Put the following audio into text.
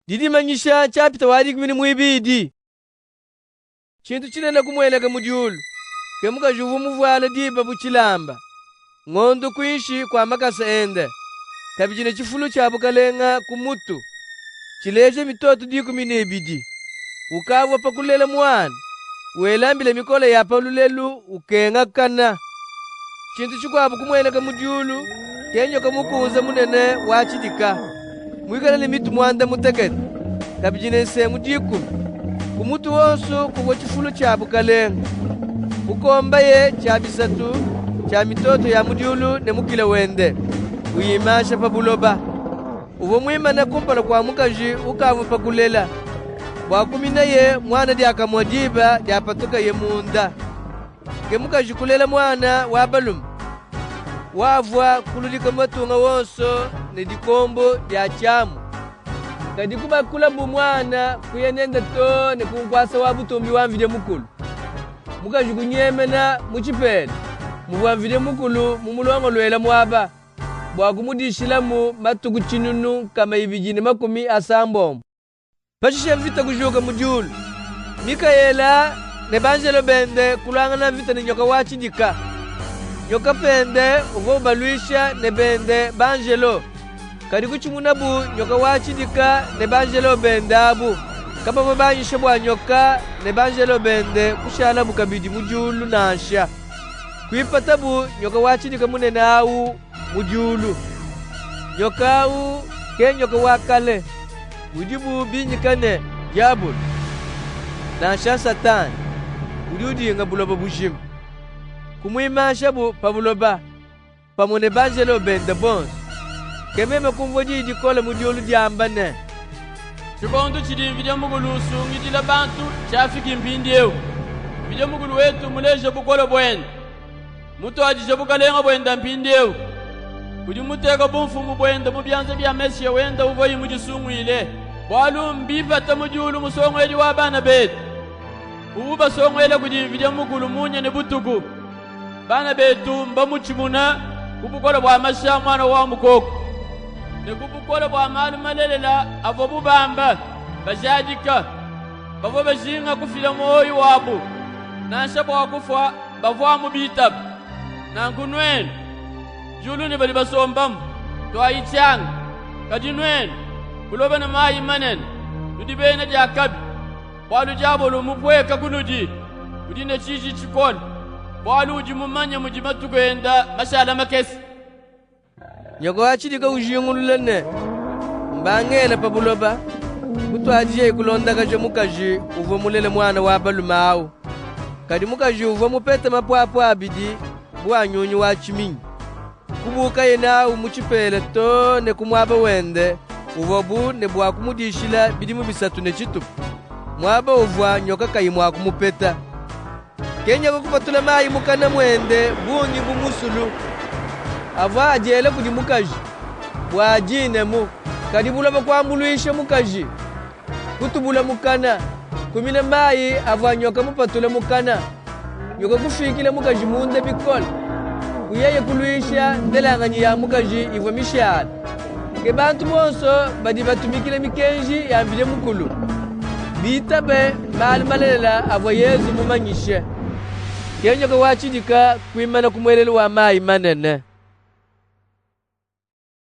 Didimanyisha nshapita wa 12. Tshintu tshinene kumueneka mu diulu, ke mukaji uvua muvuale diba bu tshilamba, ngondu kuinshi kua makasa ende, kabidi ne tshifulu tshia bukalenga ku mutu, tshileja mitoto 12. Ukavua pa kulela muana, wela mbila mikole ya pa lulelu ukengakana. Tshintu tshikuabu kumueneka mu diulu, ke nyoka mukunze munene wa tshidika, muikale ne mitu 18, kabidi ne nsengu 10. Ku mutu wonsu kuvua tshifulu tshia bukalenga. Kukombaye tshia bisatu tshia mitoto ya mu diulu ne mukila wende, uyimansha pa buloba. Uvua muimane kumpala kua mukaji ukavua pa kulela, bua kuminaye muana diakamue diba diapatukaye munda. Ke mukaji kulela muana wa balume, wavua kuludika matunga wonso ne dikombo dia tshiamu. Kadi kubakulabu muana kuya nende too ne ku nkuasa wa butumbi wa Mvidi Mukulu. Mukaji kunyemena mu tshipela, muvua Mvidi Mukulu mumulongoluele muaba, bua kumudishilamu matuku 1260. Pashishe mvita kujuka mu diulu. Mikaele ne banjelo bende kuluangana mvita ne nyoka wa tshidika. Nyoka pende uvua ubaluisha ne bende banjelo. Kadi kutshimunabu nyoka wa tshidika ne banjelo bende abu. Kabavua banyisha bua nyoka ne banjelo bende kushalabu kabidi mu diulu nansha. Kuipatabu nyoka wa tshidika munene awu mu diulu. Nyoka awu ke nyoka wa kale, udibu binyika ne Diabulu, nansha Satane, udi udinga buloba bujima. Kumuimanshabu pa buloba, pamue ne banjelo bende bonso. Ke meme kumvua diyi dikole mu diulu diamba ne, Tshikondo tshidi Mvidi Mukulu usungidila bantu tshiafiki mpindiewu. Mvidi Mukulu wetu mmuleje bukole buende, mutuadije bukalenga buende mpindiewu. Udi muteke bumfumu buende mu bianza bia Mesiya wende uvuaye mudisunguile. Bualu mbipate mu diulu musonguedi wa bana betu, uvua ubasonguela kudi Mvidi Mukulu munya ne butuku. Bana betu mbamutshimune ku bukole bua mashi a Muana wa Mukoku, ne ku bukole bua malu malelela avuabu bamba, bajadika. Bavua bajinga kufila muoyo wabu, nansha bua kufua, bavua amu bitaba. Nanku nuenu, diulu ne badi basombamu, tuayi tshianga. Kadi nuenu, buloba ne mayi manene, nudi bena diakabi. Bualu diabolo mmupueka kunudi, udi ne tshiji tshikole, bualu udi mumanye mudi matuku ende mashale makese. Nyoka wa tshidika ujingulula ne, mbangele pa buloba, kutuadijaye kulondakaja mukaji uvua mulele muana wa balume awu. Kadi mukaji uvua mupete mapuapua abidi bu a nyunyi wa tshiminyi. Kubuukaye nawu mu tshipela too ne ku muaba wende uvuabu ne bua kumudishila bidimu bisatu ne tshitupa, muaba uvua nyoka kayi mua kumupeta. Ke nyoka kupatula mayi mukana muende bungi bu musulu, avua adiela kudi mukaji bua adinemu. Kadi buloba kuambuluisha mukaji, kutubula mukana, kumina mayi avua nyoka mupatule mukana. Nyoka kufikila mukaji munda bikole, kuyaye kuluisha ndelanganyi ya mukaji ivua mishale. Ke bantu bonso badi batumikila mikenji ya Mvidi Mukulu, bitabe malu malelela avua Yezu mumanyishe. Ke nyoka wa tshidika kuimana ku muelelu wa mayi manene.